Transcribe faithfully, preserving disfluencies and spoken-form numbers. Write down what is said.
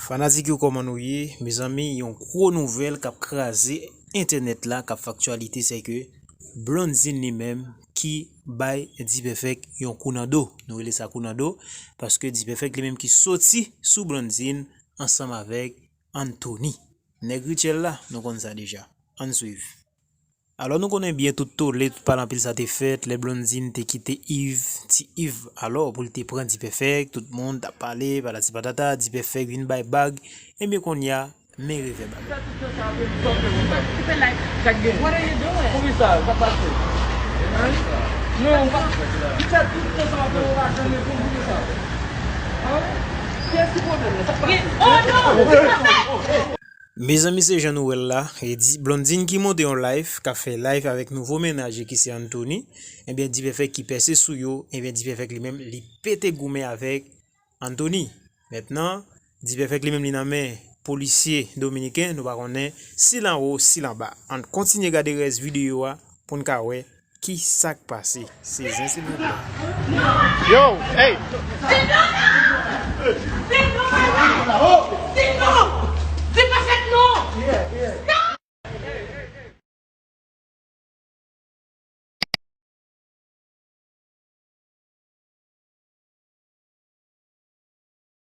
Fanatik yo, kòman nou ye? Mezanmi, yon gwo nouvèl k ap kraze entènèt la, k ap fè aktyalite, se ke Blondine li menm ki bay Dipèfèk yon kou nan do. Nou rele sa kou nan do, paske Dipèfèk li menm ki soti sou Blondine ansanm avèk Anthony. Nèg Richel la, nou konn sa deja. Ann swiv. Alò, nou konnen byen tout tole, tout pale anpil sa te fèt, lè Blondine te kite Yves, ti Yves, alò, pou l te pran Dipèfèk, tout moun t ap pale, patati patata, Dipèfèk vin bay bag, ebyen kounye a, men revè bag. Mezanmi, se jan nou wè l la, e di Blondine ki monte yon live, k ap fè live avèk nouvo mennaj li ki se Anthony, ebyen, Dipèfèk ki pèse sou yo, ebyen, Dipèfèk li menm, li pete goumen avèk Anthony. Mentnan, Dipèfèk li menm li nan men polisye dominiken, nou pa konnen si l anwo, si l anba. Ann kontinye gade rès videyo a pou n ka wè ki sa k pase. Se zen, silvouplè. Yo, hey!